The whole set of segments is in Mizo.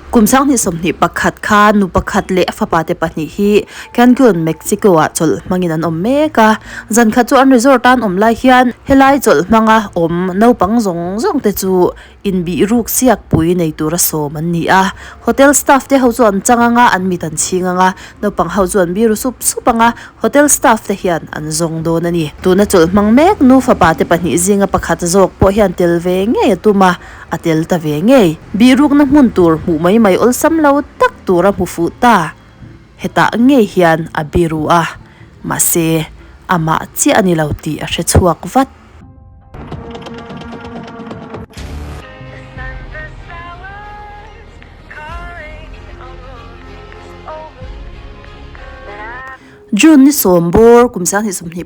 Kum 2021 khan nu pakhat leh a fapa te pahnih hi Cancun, Mexico ah chawlh hmangin an awm mek a. Zan khat chu an resort a an awm lai hian helai chawlh hmanga awm naupang zawng zawng te chu inbih ruk siak pui nei tura sawm an ni a. Hotel staff te ho chu an chang anga an mit an chhing anga naupang ho chu an biru sup sup anga hotel staff te hian an zawng dawn a ni. Tuna chawlh hmang mek nu fapa te pahnih zinga pakhat zawk pawh hian tel ve ngei a tum a. A tel ta ve ngei. Bihrukna hmun tur hmuh mai mai awlsam lo tak tur a hmu fuh ta. Hetah ngei hian a biru a, mahse amah chiah a ni lo tih a hre chhuak vat. June ni sawm bawr kum 2021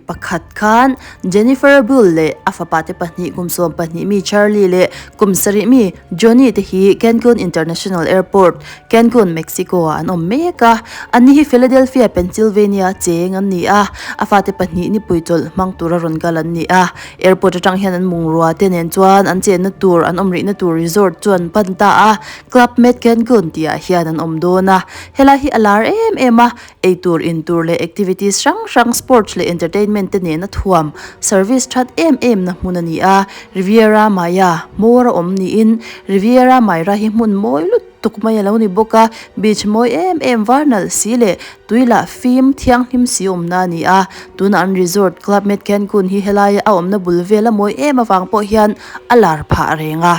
khan Jennifer Bull leh a fapa te pahnih kum 12 mi Charlie leh kum 7 mi Johnny te hi Cancun International Airport, Cancun, Mexico ah an awm mek a. Anni hi Philadelphia, Pennsylvania cheng an ni a, a fate pahnih nipui chawlh hmang tura rawn kal an ni a. Airport atang hian an bungrua te nen chuan an chenna tur, an awm rihna tur resort chu an pan ta a, Club Med Cancun tih ah hian an awm dawn a. Helai hi a lar em em a, Eitur, intur leh activities hrang hrang, sports leh entertainment te nena thuam, service that em em na hmun a ni a. Riviera Maya hmawr a awm niin Riviera Mayra hi hmun mawi lutuk mai a lo ni bawk a, beach mawi em em var nalh si leh tui lah fim thianghlim si awmna a ni a. Tuna an resort Club Med Cancun hi helaia a awmna bul vela mawi em avang pawh hian a lar phah reng a.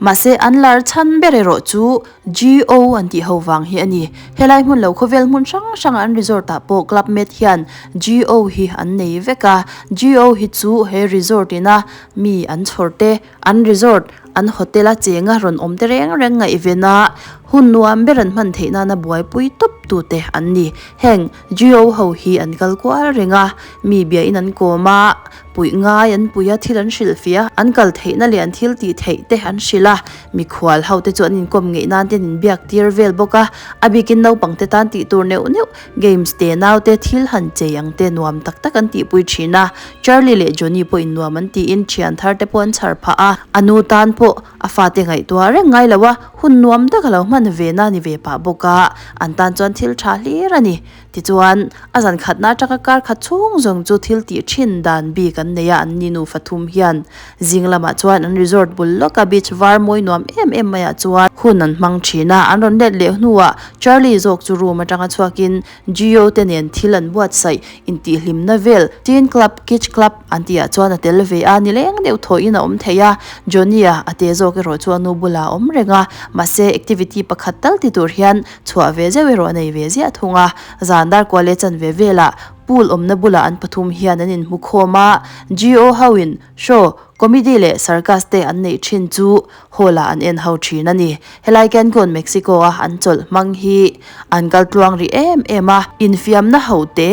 Mahse an lar chhan ber erawh chu GO an tih ho vang hi a ni. Helai hmun lo khawvel hmun hrang hranga an resort ah pawh Club Med hian GO hi an nei vek a. GO hi chu he resort ina mi an chhawr te, an resort, an hotel a chenga rawn awm te reng reng ngaihven a, hun nuam ber an hman theih nana buaipui tawp tute an ni. Heng GO ho hi an kal kual reng a, mi biain an kawm a, Puih ngai an pui a, thil an hrilh fih a, an kal theihna leh an thil tih theih te an hrilh a, mikhual ho te chu an inkawm ngeih nan te an inbiak tir vel bawk a, a bikin naupang te tan tih tur neuh neuh, games te nau te thil han chei ang te nuam tak tak an tihpui thin a, Charlie leh Johnny pawh in nuam an tiin thian thar te pawh an chhar phah a, a nu tan pawh a fate ngaihtuah reng ngai lo a, hun nuam tak a lo hman ve na ni ve pah bawk a, an tan chuan thil tha hlir a ni. Tichuan, a zan khatna atanga kar khat chhung zawng chu thil tih thin dan bik an nei a, an ni nufa thum hian zing lamah chuan an resort bul lawka beach var mawi nuam em em maiah chuan hun an hmang thin a, an rawn let leh hnuah Charlie zawk chu room atanga chhuakin Gio te nen thil an buatsaih intihhlimna vel Teen Club, Kids Club an tihah chuan a tel ve a, nileng deuh thawhin a awm thei a, Johnny-a a te zawk erawh chu a nu bulah a awm reng a, mahse activity pakhat tal ti tur hian Chhuah ve zeuh erawh a nei ve ziah thung a, zan dar kual leh chan ve velah pool awmna bulah an pathum hian an inhmu khawm a, GO ho in show, comedy leh circus te an neih thin chu hall ah an en ho thin a ni. Helai Cancun, Mexico a an chawlh hmang hi an kal tluang rih em em a, infiamna ho te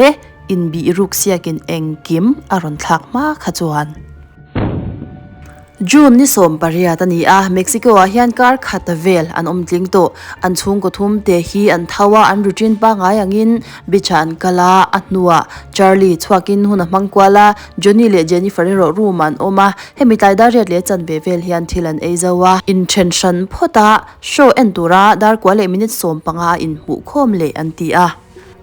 inbih ruk siakin engkim a rawn thlak hma kha chuan. June ni 18 a ni a, Mexico ah hian kar khat vel an awm tling tawh. An chhungkaw thum te hi an tho a, an routine pangngai angin beach ah an kal a, a hnuah Charlie chhuakin hun a hmang kual a, Johnny leh Jennifer erawh room ah an awm a, hemi tlai dar riat leh chanve vel hian thil an ei zo a, inthen hran phawt a, show en tura dar kua leh minute 15 a inhmuhkhawm leh an ti a.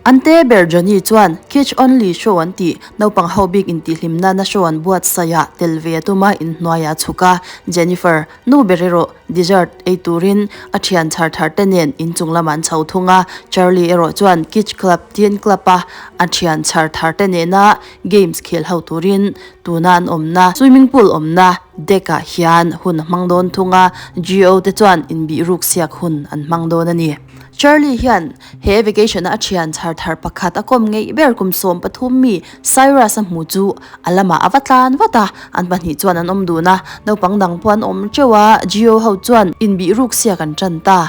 An te ber Johnny chuan Kids Only show an tih, naupang ho bik intihhlim nana show an buatsaih ah tel ve a tum a, inhnuai ah a chhuk a. Jennifer, nu ber erawh dessert ei turin a thian chhar thar te nen inchung lamah an chho thung a. Charlie erawh chuan Kids Club, Teen Club a a thian chhar thar te nena games khel ho turin tuna an awmna swimming pool awmna deck ah hian hun a hmang dawn thung a. GO te chuan inbihruk siak hun an hmang dawn a ni. Charlie hian he vacation a a thian chhar thar pakhat a kawm ngeih ber kum 13 mi Cyrus a hmu chu a lamah a va tlan vat a, an pahnih chuan an awm dun a, naupang dang pawh an awm teuh a, Gio ho chuan inbih ruk siak an tan ta.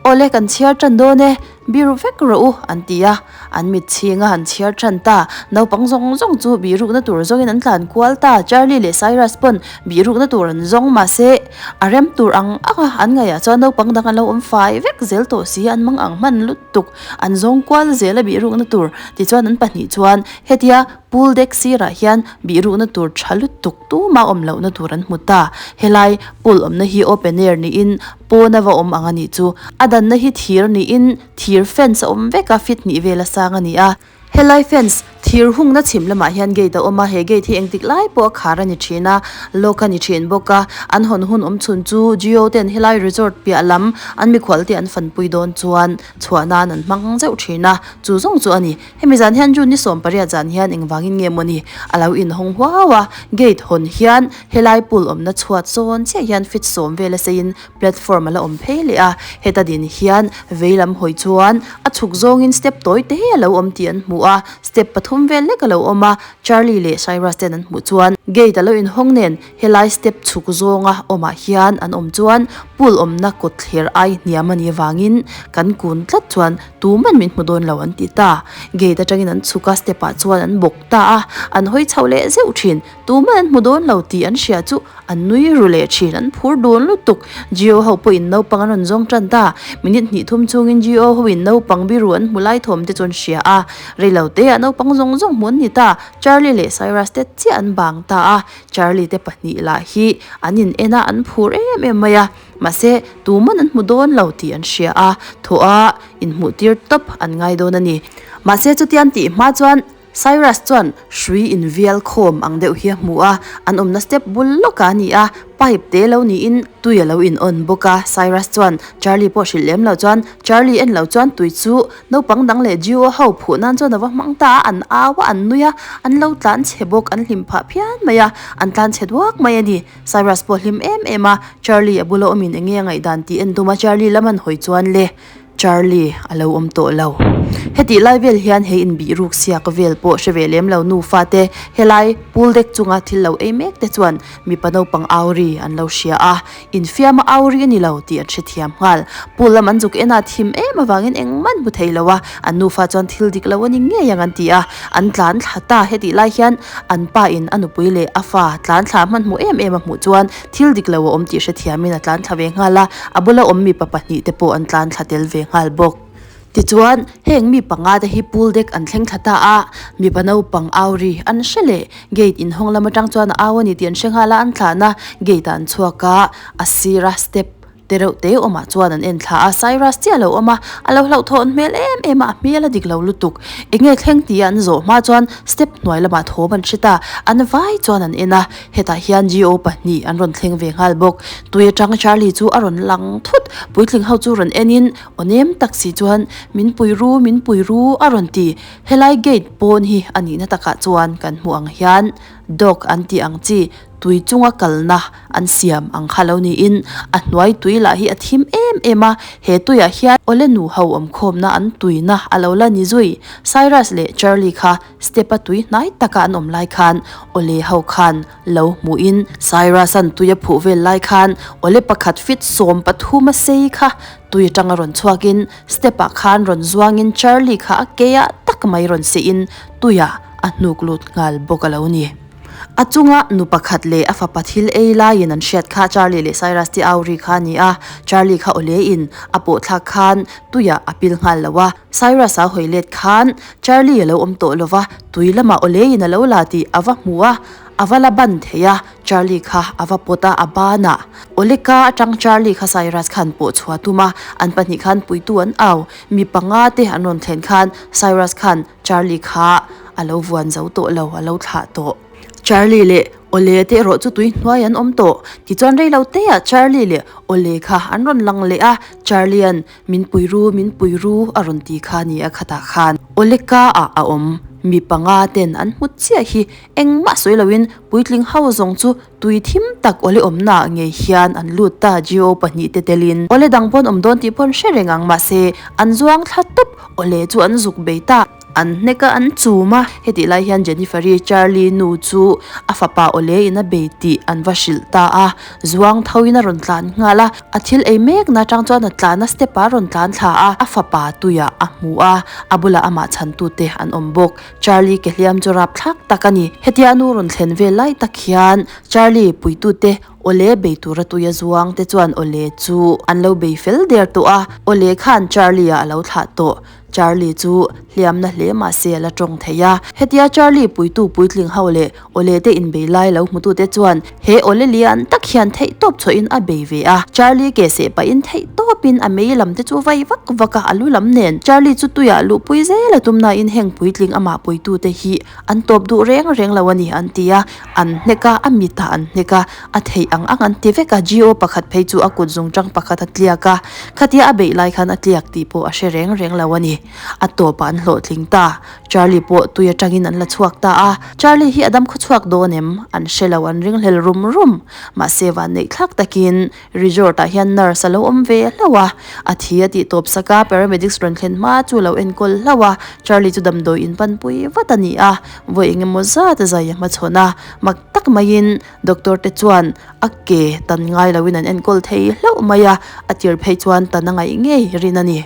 Awle kan chhiar tan dawn e, biru vek rawh u an ti a, An mit chhing a han chhiar than ta. Naupang zawng zawng chu bihrukna tur zawngin an tlan kual ta. Charlie leh Cyrus pawn bihrukna tur an zawng mahse a rem tur ang ang a an ngaihah chuan naupang dang an lo awm fai vek zel tawh si an mang ang hman lutuk an zawng kual zel a bihrukna tur tichuan an pahnih chuan hetia pool deck sirah hian bihrukna tur tha lutuk tumah awm lohna tur an hmu ta. Helai pool awmna hi open air niin pawn a va awm ang a nih chu. A danna hi thir niin thir fence a awm vek a feet hnih vel a sang a ni a. Helai fence thir hungna chhim lamah hian gate a awm a, he gate hi engtik lai pawh a khar a ni thin a, lock a ni thin bawk a, an hawn hun awm chhun chu Jio ten helai resort piah lam an mikhual te an fanpui dawn chuan chhuah nan an hmang zeuh thin a, chu zawng chu a ni. Hemi zan hian June ni 18 zan hian engvangin nge mawni a lo inhawng huau a, gate hawn hian helai pool awmna chhuat zawn chiah hian feet sawm vel a seiin Platform a la awm phei leh a, heta din hian vei lam hawi chuan a chhuk zawngin step tawi te a lo awm tih an hmu a, step pathum vel lek a lo awm a, Charlie leh Cyrus ten an hmuh chuan gate a lo inhawng nen helai step chhuk zawnga awmah hian an awm chuan pool awmna kawt thler ai hniam a nih avangin kan kun tlat chuan tuman min hmu dawn lo an ti ta. Gate atangin an chhuk a, step ah chuan an bawk ta a, an hawi chho leh zeuh thin. Tuman an hmu dawn lo tih an hria chu an nui ru leh thin, an phur dun lutuk. Gio ho pawhin naupang an rawn zawng tan ta. Minute hnih thum chungin Gio hoin naupang biru an hmu lai thawm te chu an hria a. Reilo te ah naupang zawng zawng hmu an ni ta. Charlie leh Cyrus te chiah an bang ta a. Charlie te pahnih lah hi an in en a, an phur em em mai a. Mahse, tuman an hmu dawn lo tih an hria a, thaw a inhmuh tir tawp an ngai dawn a ni. Mahse chutiang tih hma chuan Cyrus chuan hrui invial khawm ang deuh hi a hmu a, an awmna step bul lawkah a ni a, pipe te lo niin tui a lo in on bawk a. Cyrus chuan Charlie pawh hrilh lem lo chuan Charlie en lo chuan tui chu naupang dang leh Gio ho phuh nan chuan a va hmang ta a, an au a, an nui a, an lo tlan chhe bawk, an hlim phah phian mai a, an tlan chhe duak mai a ni. Cyrus pawh hlim em em a, Charlie a bula awmin enge a ngaihdan tih en tum a, Charlie lam an hawi chuan le. Charlie a lo awm tawh lo. Hetih lai vel hian he inbih ruk siak vel pawh hre ve lem lo nufa te helai pool deck chunga thil lo ei mek te chuan mipa naupang au ri an lo hria a, infiama au ri a ni lo tih an hrethiam nghal. Pool lam an zuk en a thim em avangin engmah an hmu thei lo a, an nufa chuan thil dik lo a ni ngei ang an ti a, an tlan thla ta. Hetih lai hian an pa in a nupui leh a fa tlan thla hmanhmawh em em a hmuh chuan Thil dik lo a awm tih hrethiamin a tlan thla ve nghal a, a bula awm mipa pahnih te pawh an tlan thla tel ve nghal bawk. Tichuan, heng mi panga te hi pool deck an thleng thla ta a, mipa naupang au ri an hre leh. Gate inhawng lam atang chuan a au a ni tih an hre nghal a, an thlan a, gate ah an chhuak a, a sira step te reuh te awmah chuan an en thla a, Cyrus chiah a lo awm a, a lo hlauhthawn hmel em em a, a hmel a dik lo lutuk. Eng nge thleng tia an zawh hma chuan step hnuai lamah thawm an hre ta, an vai chuan an en a, hetah hian Gio pahnih an rawn thleng ve nghal bawk. Tui atang Charlie chu a rawn lang thut, puitling ho chu rawn en in aw nem tak si chuan min pui ru, min pui ru a rawn ti. Helai gate pawn hi a nihna takah chuan kan hmuh ang hian dog an tih ang chi tui chunga kalna an siam ang kha lo niin a hnuai tui lah hi a thim em em a, he tuiah hian awle nu ho awm khawmna an tuina a lo la ni zui. Cyrus leh Charlie kha step a tui hnai taka an awm lai khan awle ho khan lo hmuhin Cyrus an tui a phuh vel lai khan awle pakhat feet 13 a sei kha tui atanga rawn chhuakin step ah khan rawn zuangin Charlie kha a ke ah tak mai rawn sihin tuiah a hnuk lut nghal bawk a lo ni. A chunga nu pakhat leh a fapa thil ei laiin an hriat kha Charlie leh Cyrus te au ri kha a ni a, Charlie kha awle in a pawh thlak khan tuiah a pil nghal lo a, Cyrus a hawi let khan Charlie a lo awm tawh lo va, tui lamah awle in a lo la tih a va hmu a, a va la ban thei a, Charlie kha a va pawt a, a banah awle ka atang Charlie kha Cyrus khan pawh chhuah tum a, an pahnih khan puitu an au, mi panga te an rawn thlen khan Cyrus khan Charlie kha a lo vuan zo tawh lo, a lo thlah tawh. Charlie leh Awle te erawh chu tui hnuai an awm tawh. Tichuan rei lo te ah Charlie leh Awle kha an rawn lang leh a, Charlie-a'n min pui ru, min pui ru a rawn ti kha ni a khatah khan Awle ka ah a awm. Mi panga ten an hmu chiah hi engmah sawi loin puitling ho zawng chu Tui thim tak awle awmna ah ngei hian an lut ta Gio pahnihte telin awle dang pawn awm dawn tih pawn hre reng ang mahse an zuang thla tawp awle chu an zuk bei ta. An hnek a, an chum a. Hetih lai hian Jennifer-i Charlie nu chu a fapa awle in a bei tih an va hrilh ta a. Zuang tho in a rawn tlan nghal a. A thil ei mek na atang chuan a tlan a, step ah a rawn tlan thla a. A fapa tuiah a hmu a, a bulah amah chhantute an awm bawk. Charlie ke hliam chu rapthlak tak a ni. Hetia a nu rawn thlen vel lai tak hian Charlie puitute Awle bei tura tuia zuang te chuan awle chu an lo bei fel der tawh a, awle khan Charlie-a a lo thlah tawh. Charlie chu hliamna hle mah se a la tawng thei a. Hetia Charlie puitu puitling ho leh awle te inbei lai lo hmutute chuan he awle lian tak hian theihtawp chhuahin a bei ve a. Charlie ke seh pahin theihtawpin a mei lam te chu vai vak vak a, a lu lam nen. Charlie chu tuiah luhpui zel a tum nain heng puitling amah puitute hi An tawp duh reng reng lo a ni an ti a, an hnek a, a mitah an hnek a, a theih ang ang an ti vek a, GO pakhat phei chu a kut zungtang pakhat a tliak a, khatia a beih lai khan a tliak tih pawh a hre reng reng lo a ni. A tawpah an hlawhtling ta, Charlie pawh tui atangin an la chhuak ta a, Charlie hi a dam khaw chhuak dawn em? An hre lo, an ringhlel rum rum. Mahse vanneih thlak takin Resort ah hian nurse a lo awm ve hlauh a, a thi a tih tawp sak a, paramedics rawn thlen hma chu a lo enkawl hlauh a, Charlie chu damdawi in panpui vat a ni a, vawi eng emaw zat a zai a hmachhawn a, mak tak maiin doctor te chuan a ke tan ngai loin an enkawl thei hlauh mai a, a tir phei chuan tan a ngaih ngei rin a ni.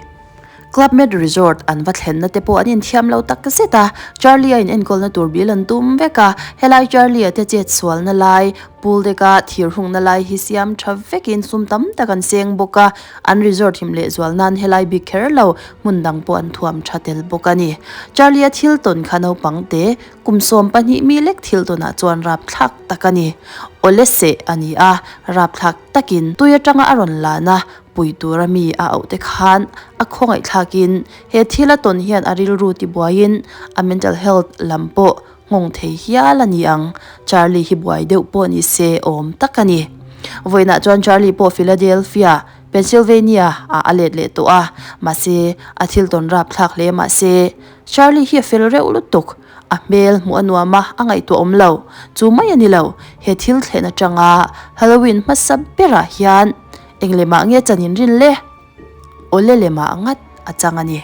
Club Med Resort an va thlenna te pawh an inthiam lo tak zet a, Charlie a inenkawlna tur bil an tum vek a, helai Charlie a te chet sualna lai, pool deck a thir hungna lai hi siam tha vekin sum tam tak an seng bawk a, an resort him leh zual nan helai bik kher lo hmun dang pawh an thuam tha tel bawk a ni. Charlie a thil tawn kha naupang te kum 12 mi lek thil tawnah chuan rapthlak tak a ni. Awle seh a ni a, rapthlak takin tui atanga a rawn lan a, pui tura mi a auh te khan a khawngaih thlakin he thil a tawn hian a rilru tibuaiin a mental health lam pawh nghawng thei hial a ni ang. Charlie hi buai deuh pawh ni se awm tak a ni. Vawiinah chuan Charlie pawh Philadelphia, Pennsylvania ah a let leh tawh a, mahse a thil tawn rapthlak hle mahse Charlie hi a fel reuh lutuk. A hmel hmuh a nuam a, a ngaihtuah awm lo. Chu mai a ni lo, he thil thlen atanga Halloween hmasa berah hian Eng lemah nge chan in rin le? Awle lemah ngat a chang a ni.